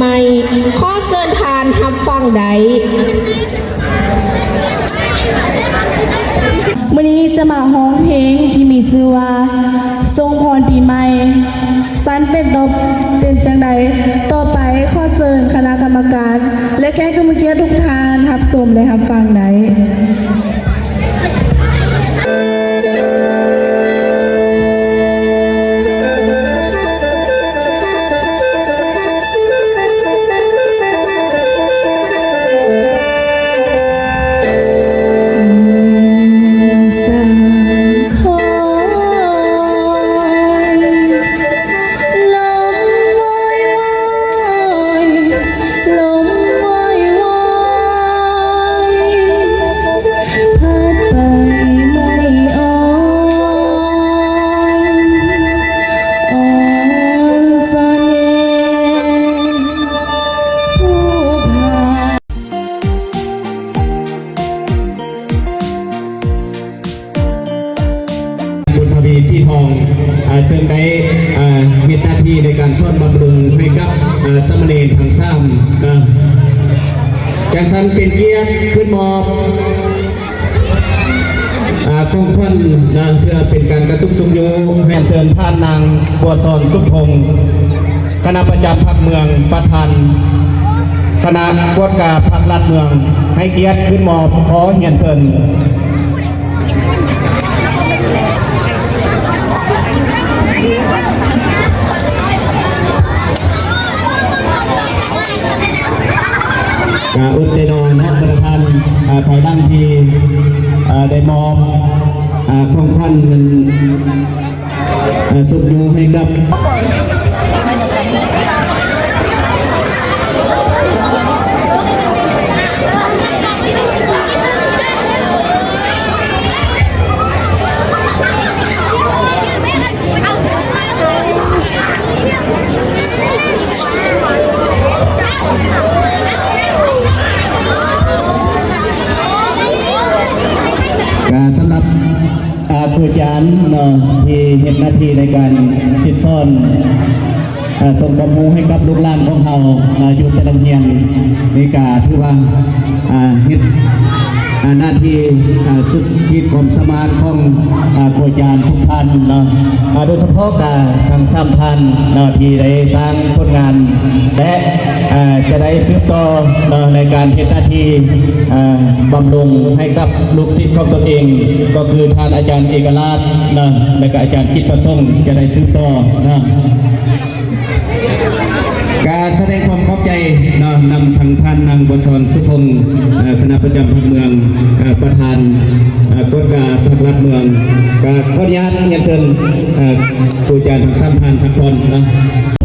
ໃໝ່ ຂໍເຊີນທ່ານຮັບຟັງໄດ້. ມື້ນີ້ຈະມາຮ້ອງເພງທີ່ມີຊື່ວ່າ ສົ່ງພອນປີໃໝ່ ຊັ້ນເປັນຕໍ່ ເປັນຈັ່ງໃດ? ຕໍ່ໄປຂໍເຊີນຄະນະກຳມະການ ແລະ ແຂກຜູ້ມີກຽດທຸກທ່ານຮັບຊົມ ແລະ ຮັບຟັງໄດ້. ບຸນທະວີ ສີທອງ ເຊິ່ງໄດ້ເຮັດໜ້າທີ່ໃນການສອນບຳລຸງໃຫ້ກັບສາມະເນນທັງສາມນະ. ຈັ່ງຊັ້ນເປັນກຽດຂຶ້ນມອບ ອາ ຂອງຂວັນນະ ເພື່ອເປັນການກະຕຸກຊຸກຍູ້ ຮຽນເຊີນທ່ານນາງ ບົວສອນ ສຸດພົງ ຄະນະປະຈຳພັກເມືອງ ປະທານຄະນະກວດກາພັກລັດເມືອງ ໃຫ້ກຽດຂຶ້ນມອບ ຂໍຮຽນເຊີນ. ກະອົດແຕ່ນອນເນາະ ປະທານ ອາ ພາຍຫຼັງທີ່ ອາ ໄດ້ມອບ ອາ ຂອງຂວັນ ອາ ຊຸກຍູ້ໃຫ້ກັບ ກະສຳລັບ ອາ ຄູອາຈານເນາະ ທີ່ເຮັດໜ້າທີ່ໃນການສິດສອນ ອາ ສົ່ງຄວາມຮູ້ໃຫ້ກັບລູກຫຼານຂອງເຮົາ ອາ ຢູ່ແຕ່ລະໂຮງຮຽນນີ້ກະຖືວ່າ ອາ ເຮັດ ອາ ໜ້າທີ່ ອາ ສຸດຂີດຄວາມສາມາດຂອງ ອາ ຄູອາຈານທຸກທ່ານເນາະ ອາ ໂດຍສະເພາະກະທັງສາມທ່ານເນາະ ທີ່ໄດ້ສ້າງຜົນງານ ແລະ ອາ ຈະໄດ້ສືບຕໍ່ເນາະ ໃນການເຮັດໜ້າທີ່ ອາ ບຳລຸງໃຫ້ກັບລູກສິດຂອງຕົນເອງ ກໍຄືທ່ານອາຈານເອກະລາດເນາະ ແລະ ກະອາຈານຈິດປະສົງ ຈະໄດ້ສືບຕໍ່ເນາະ. ກະສະແດງຄວາມຂອບໃຈເນາະ ນຳທັງທ່ານນາງ ບົວສອນ ສຸພົງ ເອີ ຄະນະປະຈຳພັກເມືອງ ເອີ ປະທານ ເອີ ກວດກາພັກລັດເມືອງ ກະຂໍອະນຸຍາດຮຽນເຊີນ ເອີ ຄູອາຈານທັງສາມທ່ານພັກຜ່ອນເນາະ.